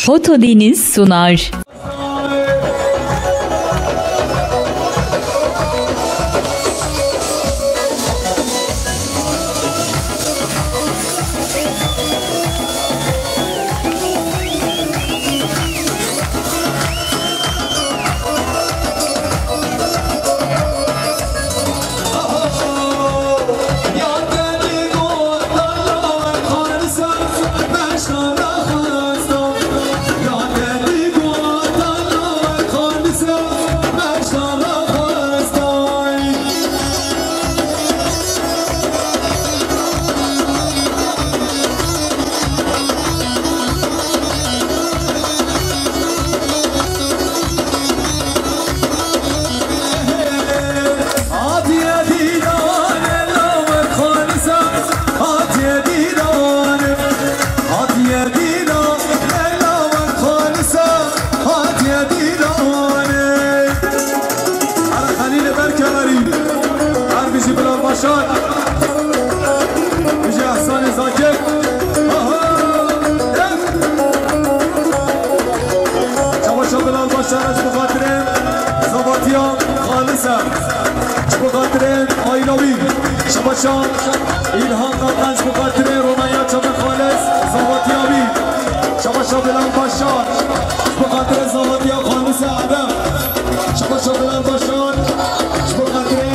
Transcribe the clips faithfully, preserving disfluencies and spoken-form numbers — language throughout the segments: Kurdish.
Foto Deniz sunar. Hatiye dîdane lawek xalise, hatiye dîdane, hatiye dîdane lawek xalise, hatiye dîdane. Hele Xelîlê Berkeverî, her bijî Bilal Başar, bijî Ehsanê Zakir. Aha! Çabaşa Bilal Başar, ez bi xatirê zavatiya xalis e. Ji bo xatirê aîla wî. Şabaşa Îlhan Kalkan, ji bo xatirê Ronaya Çavê Xalis, zavatiya wî. Şabaşa Bilal Başar, ji bo xatirê zavatiya xalis e Ereb. Şabaşa Bilal Başar, ji bo xatirê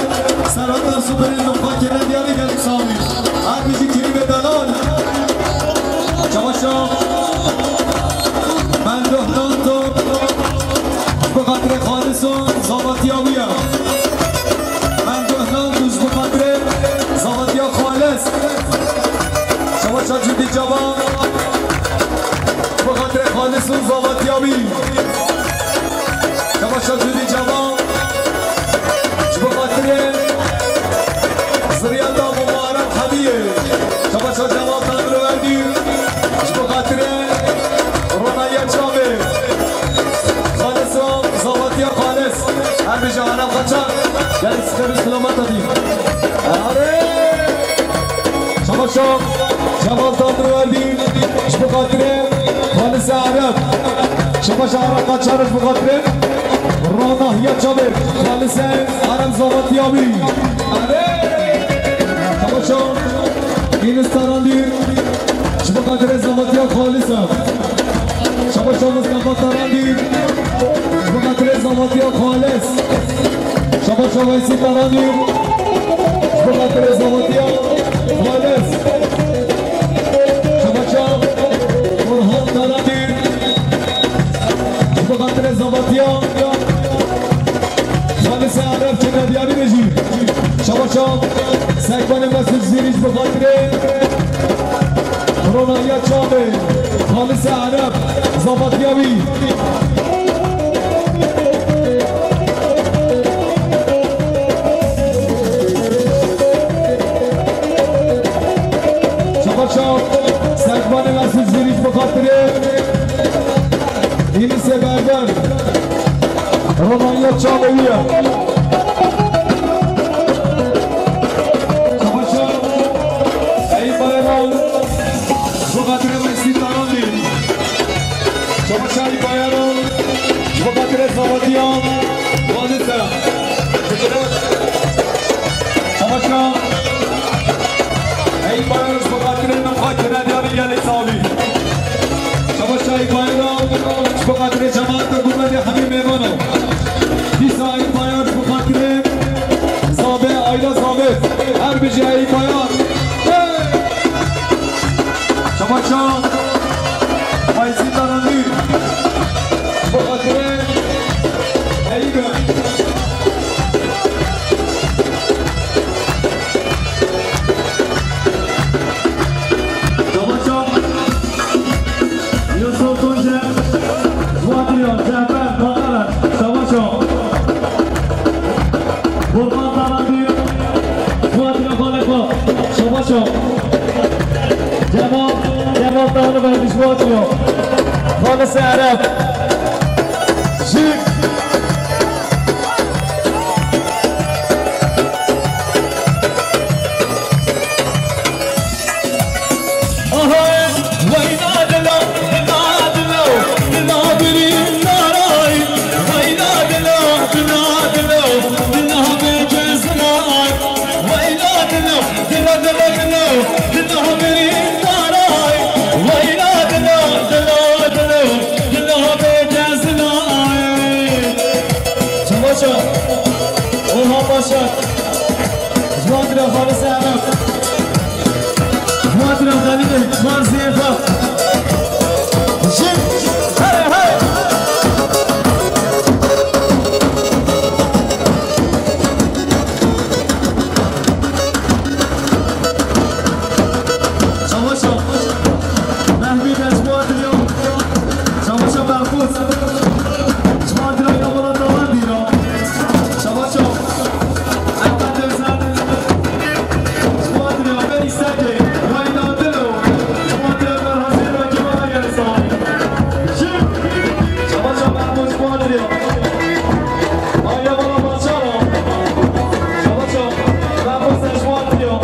Serheta Superên Dixwakirine diyarî gelek sawî. Her bijî kirî be delal. Çabaşa Mendo Hdanto, ji bo xatirê xalis û zavatiya wî ye. Mendo Hdanto ji bo xatirê zavatiya xalis. Çabaşa Cudî Cavan, ji bo xatirê xalis û zavatiya wî. Çabaşa Cudî Cavan, ji bo xatirê ziriyeta Muharem Hemiyê. Çabaşa Cemal Tanrıverdi, ji bo xatirê Ronaya Çavê. Xalis û zavatiya xalis. Her bijî Ereb Qaçar. Gelek sixir û selamet dî. Erê! Çabaşa Cemal Tanrıverdi, ji bo xatirê Xalise Ereb. Çabaşa Ereb Qaçar, ji bo xatirê Ronahya Çavê. Xalise Ereb zavatiya wî. Erê! Çabaşa Yunus Tarandî, ji bo xatirê zavatiya Xalise. Çabaşa Mustafa Tarandî, ji bo xatirê zavatiya Xalis. Çabaşa Veysî Tarandî, ji bo xatirê zavatiya Xalis. Çabaşa Orhan Tarandî, ji bo xatirê zavatiya Xalise Ereb, çênediyarî de jî. Çabaşa Sekbanê Mesûd Zîrî, ji bo xatirê Ronaya Çavê, Xalise Ereb, zavatiya wî. Çabaşa Sekbanê Mesûd Zîrî, ji bo xatirê Yunusê Berber, Ronaya Çavê wî ye. Çabaşa Eyüp Bayram, ji bo xatirê Mesî Tarandî. Çabaşa Eyüp Bayram, ji bo xatirê zavatiya Xalise. Çabaşa Eyüp Bayram, ji bo xatirê min xwe kire diyarî gelek sawî. Çabaşa Eyüp Bayram, ji bo xatirê cemaeta Gurmedê hemî mêvana. Dîsa Eyüp Bayram, ji bo xatirê Zabe, aîla Zabe. Her bijî Eyüp Bayram. Hey! Çabaşa Feyzî Tarandî, ji bo xatirê Eyüp. Çabaşa Yusuf Tuncer, Fuat Yol, Cafer, Bakara, Çabaşa. Furkan Tarandî, Fuat Yol, Baleko, Çabaşa. Cemal, Cemal Tanrıverdi, Fuat Yol. Xalise Ereb. Jî Aha, weyna dilo, nadilo. Marzî xwe. Jin. Hey, hey. Çawaşa Mehmî Necmuadiliyo. Çawaşa Mehmûd. Ji Madira ya Wela Dawendî ra. Çawaşa Ehmed Özen. Ji Madira Bey Seke. Wayna Dilo. Ji Madira Berhazî Rakî Wela Gersa. Jin. Çawaşa Mehmûd ji Madira. Aile Wela Baçara. Çawaşa Mehmûd Necmuadiliyo.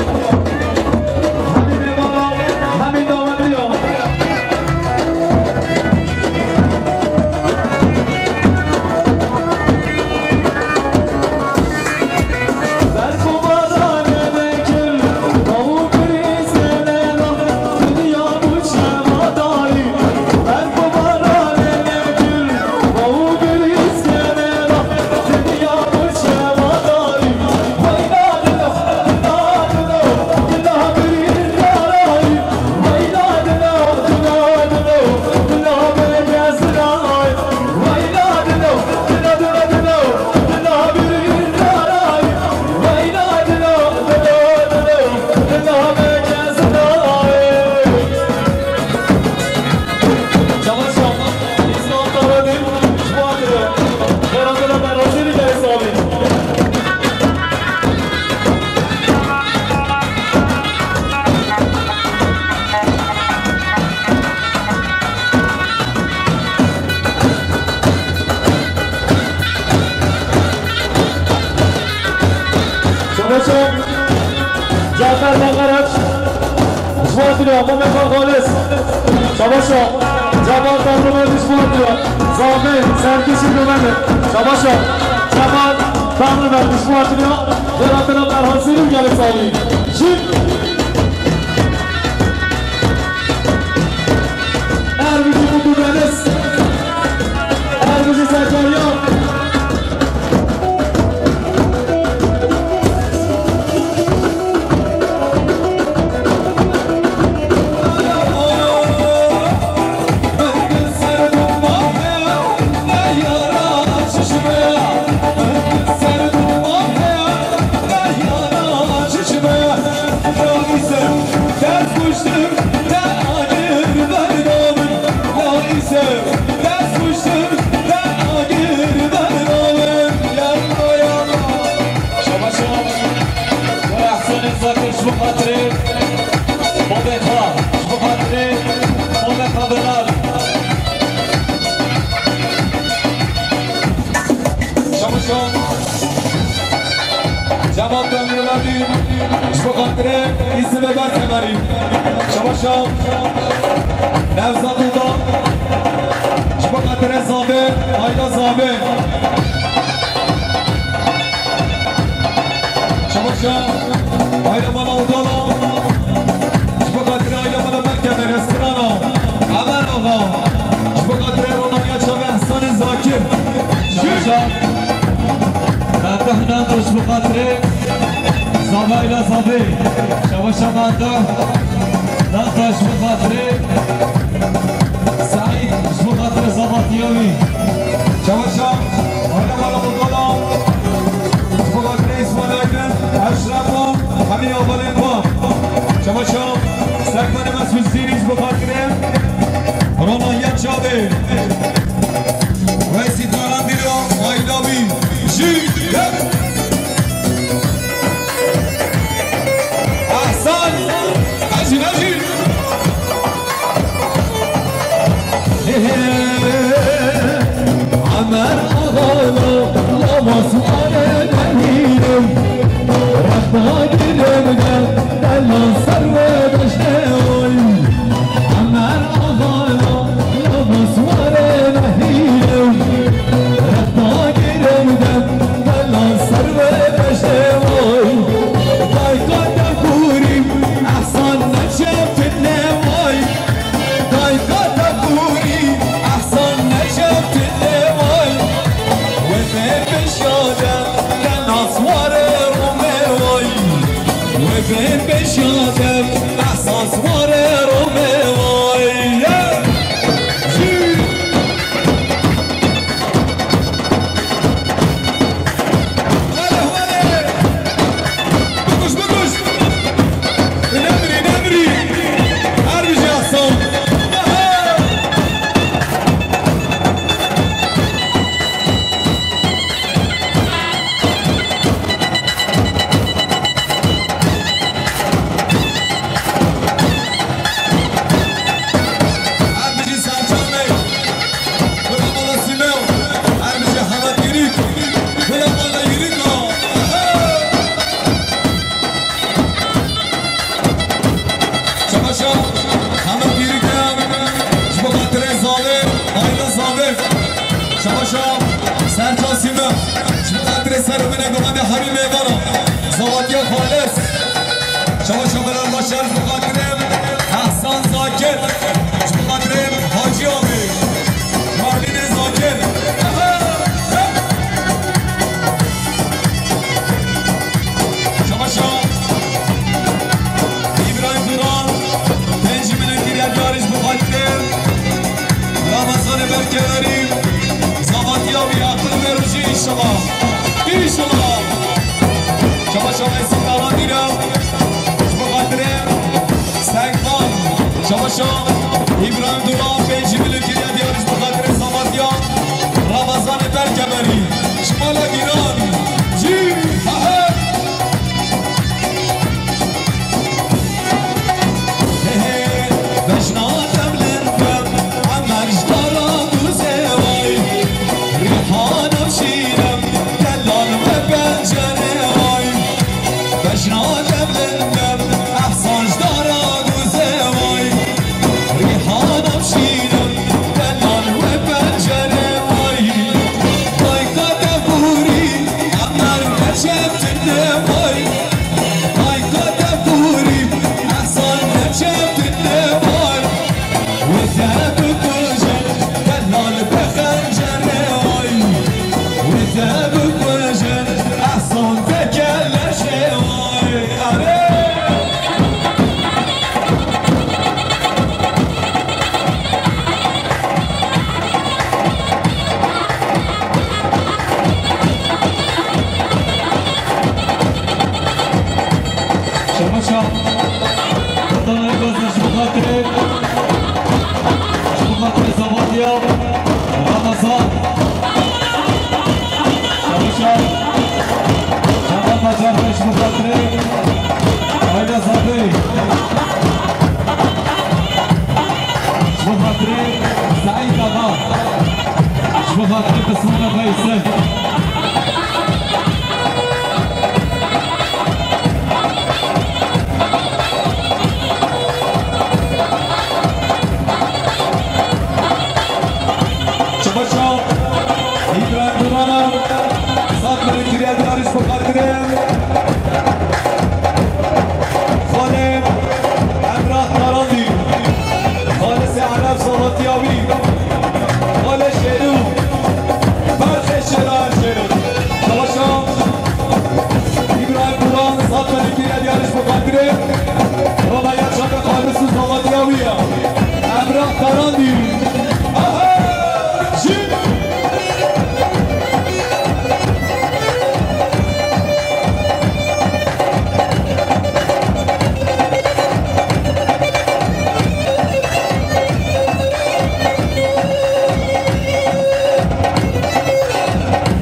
Çabaşa Cafer Mexereç. Ji bo Atilla, Mehmet Xalis. Çabaşa Cemal Tanrıverdi ji bo Atilla. Zafê Serkişî Gumeli. Çabaşa Cemal Tanrıverdi ji bo Atilla. Beratına Berhan Selim gelip sağlayın. Jin. Erbijî Mutlu Deniz. Erbijî Zekeriya. Şabaş, şabaş. Ehsenê Zakir ji bo xatirê babê xwe, ji bo xatirê babê xwe Bilal. Şabaş, şabaş. Cemal Demirelî, ji bo xatirê Îsivê Berkemerî. Şabaş, şabaş. Nevzat Uda, ji bo xatirê Zavê, Ayla Zavê. Çabaşa, aile mala Udala. Ji bo xatirê aile mala Berkemer Estirana. Emer Axa. Ji bo xatirê Ronaya Çavê Ehsanê Zakir. Çabaşa, Fatih Nanto ji bo xatirê Zava ila Zavê. Çabaşa Fatih Nanto ji bo xatirê Saîd, ji bo xatirê Zava Tiyavî. Çabaşa, aile mala Udala. Ji bo xatirê Îsmaîl Aydin, Eşref û hemî hevalên xwe. Çabaşa, Serkanê Mesûd Zînî ji bo xatirê Ronahîya Çavê. Weysî Karan Dîlo, Ayda Bî. Jî, gel. Ehsan, Ecî, Ecî. Emer Axa la, la masware nehîrim. Rehba dilim de, dela ser ve deşte oy. Emer Axa la, la masware nehîrim. Rehba dilim de, dela ser ve deşte oy. Dayka te kûrî, Ehsan neçe fitne oy. Dayka te kûrî, Çabaşa Sercan Sîmem, ji bo xatirê ser û binê govendê herî mêvana, Zavatiya Xalis. Çabaşa Belal Başar, ji bo xatirê Ehsan Zakir, ji bo xatirê Hacî Amî, Mardînê Zakir. Çabaşa Îbrahîm Duran, pêncî milyon kiriye diyar ji bo xatirê Ramazanê Berkeverî, Zavatiya wî aqil ve rojî înşallah. Înşallah. Çabaşa Mesîd Daran dîra, ji bo xatirê Sengvan. Çabaşa Îbrahîm Duran, pêncî milyon kiriye diyar ji bo xatirê Zavatiya Ramazanê Berkeverî. Ji mala Gîran. Cî, hehe. He he, bejna devlin bim, Emer ji dara duzê vay. Rîhana şînim, delal ve pencerê vay. Bejna devlin bim, Ehsan ji dara duzê vay. Rîhana şînim, delal ve pencerê vay. Dayka te bûrî, Emer Recep tine vay. Dayka te bûrî, Ehsan Recep tine vay. Wê te bikujin, delal bi xencerê vay. Wê te bikujin, Ehsan te keleşê vay. Erê! Şemaşa, Kurdan Aybaz'ın ji bo xatirê, ji bo xatirê Zavatiya, Ramazan. Şemaşa, Şaban Bacar Bey, ji bo xatirê Ayla Zabê. Ji bo xatirê Saîd Ağa. Ji bo xatirê Pismana Veysel. Çabaşa Îbrahîm Dumana, sed milyon kiriye diyar ji bo xatirê Xalê Emrah Tarandî, Xalisê Ereb Zavatiya wî, Xalê Şêrû, Ferxê Şêra Şêrû. Çabaşa Îbrahîm Duran, sed milyon kiriye diyar ji bo xatirê Ronaya Çape Xalis û Zavatiya wî ye. Emrah Tarandî. Aha! Jî!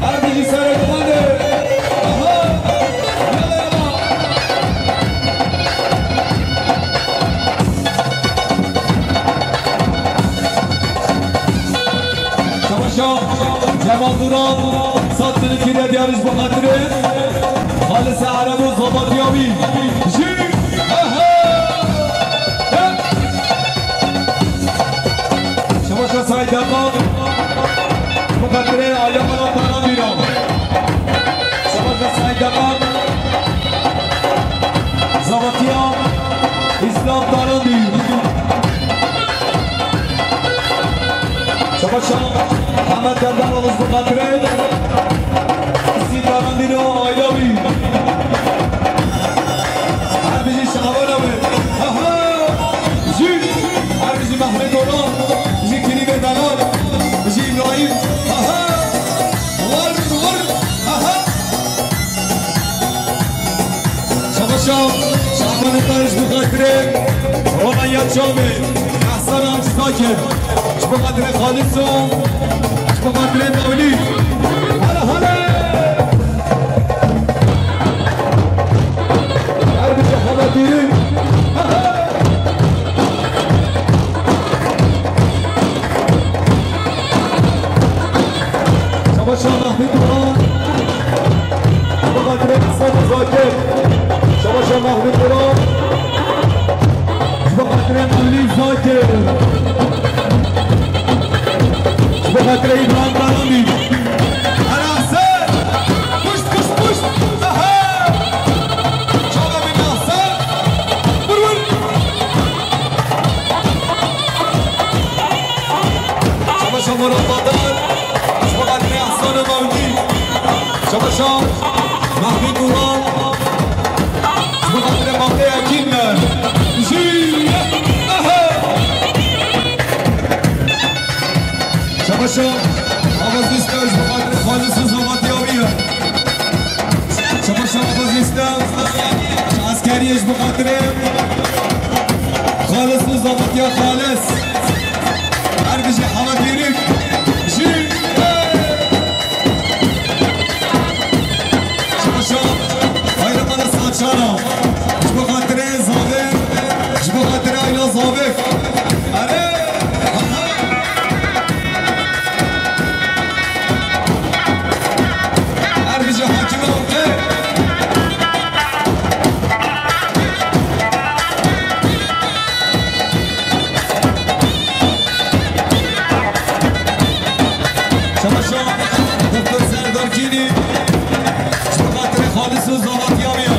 Her bijî serê xwe de. Aha! Yala yala! Çabaşa Cemal Duran, sed milyon kiriye diyar ji bo xatirê Xalisê Ereb û Zavatiya wî. Jî, ehe! Çabaşa Saîd Deqan, ji bo xatirê Ayamana Tarandî ra. Çabaşa Saîd Deqan, Zavatiya Îslam Tarandî. Çabaşa Hemed Derdal ji bo xatirê Îsî Tarandî û aîla wî. Her bijî şawana wê. Aha! Jî her bijî Mehmet Oran, bijî Kirî Bêdalan, bijî Îbrahîm. Aha! War, war. Aha! Çabaşa Şabanê Tayiş bi xatirê Ronaya Çamê, Ehsan Amcî Zakir, ji bo xatirê Xaliso, ji bo xatirê Mewlîd. Hala, hala! Her bijî Hemedîrin. Çabaşa Mehmet Duran. Ji bo xatirê Ehsan Zakir. Çabaşa Mehmet Duran. Ji bo xatirê Mewlî Zakir. Ji bo xatirê Îbrahîm Tarandî. Şamara Badar, ji bo xatirê Ehsan û Mewlî. Çabaşa Mehmî Guran, ji bo xatirê Mate Ekîn. Jî, ehe. Çabaşa Avazî Star, ji bo xatirê Xalis û Zavatiya wî ye. Çabaşa Avazî Star, ji eskeriyê ji bo xatirê Xalis û Zavatiya Xalis. Her bijî Hemed Yêrik. Jî. Çabaşa Bayramana Saçana. Ji bo xatirê Zavê. Ji bo xatirê Ayla Zavê. Erê. Her bijî Hakîm Avkê. Çabaşa Doktor Serdar Kînî, ji bo xatirê Xalis û Zavatiya wî ye.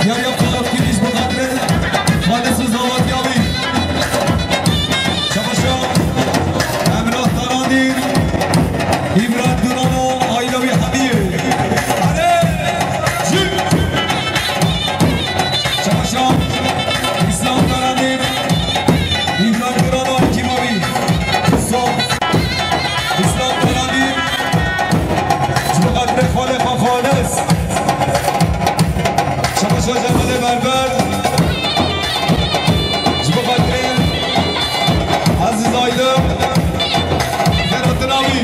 Diyariya Faruk Kînî, ji bo xatirê Xalis û Zavatiya wî. Çabaşa Emrah Tarandî, Îbrahîm Duran û aîla wî hemiyê. Erê! Jî! Çabaşa Îslam Tarandî, Îbrahîm Duran û hekîma wî. Sol. Îslam Tarandî, ji bo xatirê xalê xwe Xalis. Çabaşa Cemalê Berber, ji bo xatirê Ezîz Aydin, Ferhat Dinawî.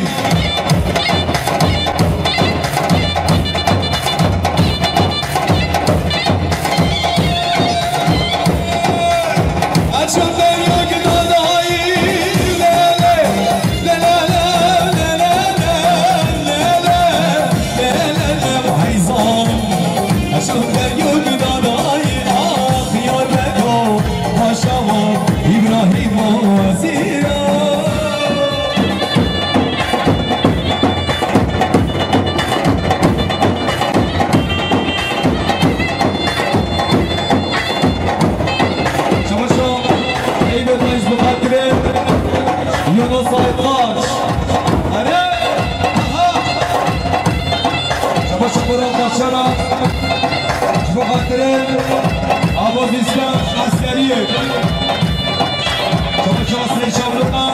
Çabaşa Eyüp Ateş bi xatirê Yunus Aytaç. Erê! Aha! Çabaşa Burak Başaran. Ji bo xatirê Abo Zîskan Eskeriyê. Çabaşa Seyşan Luka.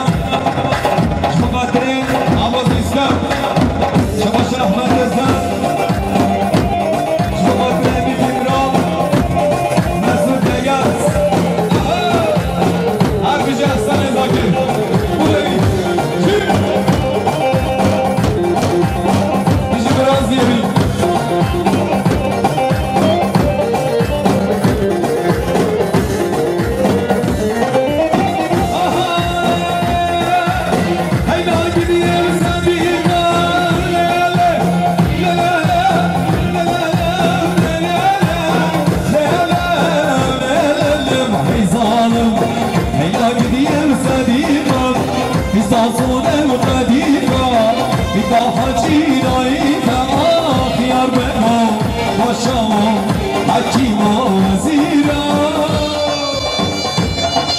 Ji bo xatirê Abo Zîskan. Çabaşa Ahmet Özen. Ji bo xatirê Emîr Dîmran. Mesut Beyaz. Her bijî Ehsenê Zakir. Bulevi. Jî. Bijî Miraziyevî.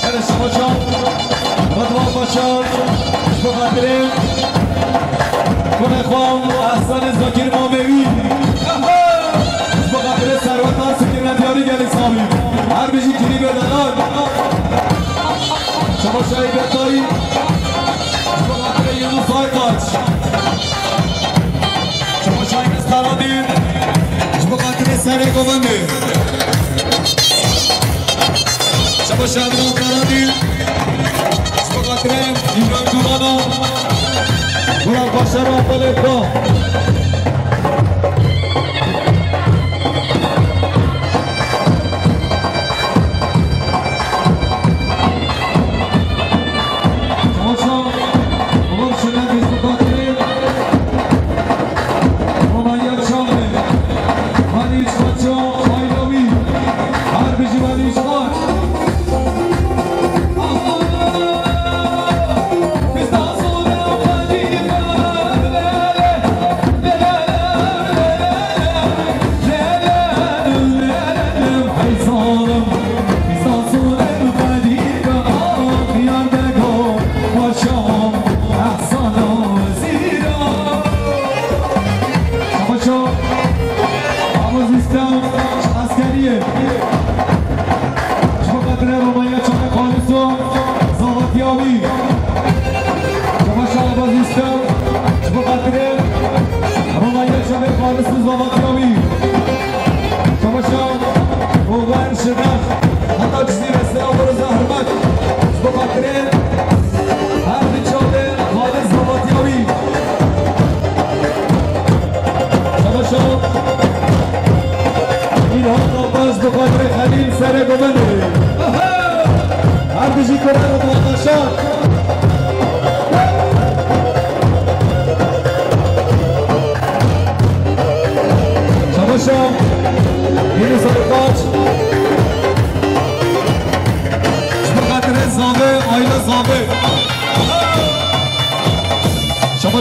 Erê Şabaşan, Rıdvan Başar, ji bo xatirê kurê xwe Ehsenê Zakir mamê wî. Ji bo xatirê Serwet Arsûkê ne diyarî gelî savî. Her bijî kirî bê delal. Şabaşayî Betayî. Ji bo xatirê Yunus Aytaç. Çabaşayî Taradîn. Ji bo xatirê Serê Govendê. Çabaşa Emrah Taradîn. Ji bo xatirê Îbrahîm Dûmana. Burak Başar û Abdulê Kro.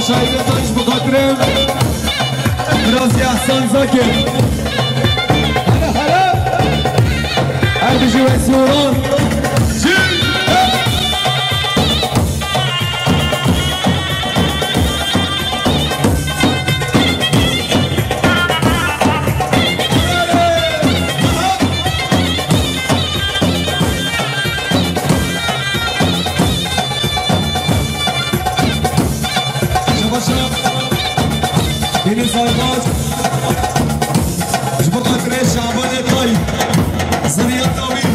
Şaîrê te ji bi xatirê Birazî Ehsan Zakir. Hele hele. Her bijî wesî û ran. Jî. Şabaş. Deniz Aybaş. Ji bo xatirê Şabanê Tay. Ziriyeta wî.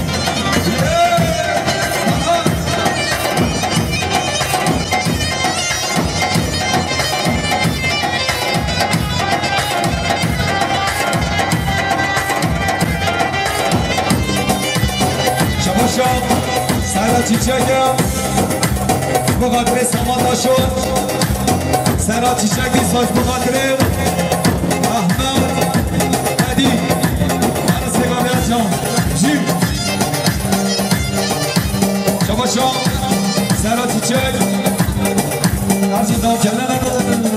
Şabaşa, Sera Çiçek e. Bi xatirê Samata Şor. Sera Çiçek, dîsa bi xatirê Ahmet Edî. Her sêva Can. Jî. Şabaşa, Sera Çiçek. Her sêva Can.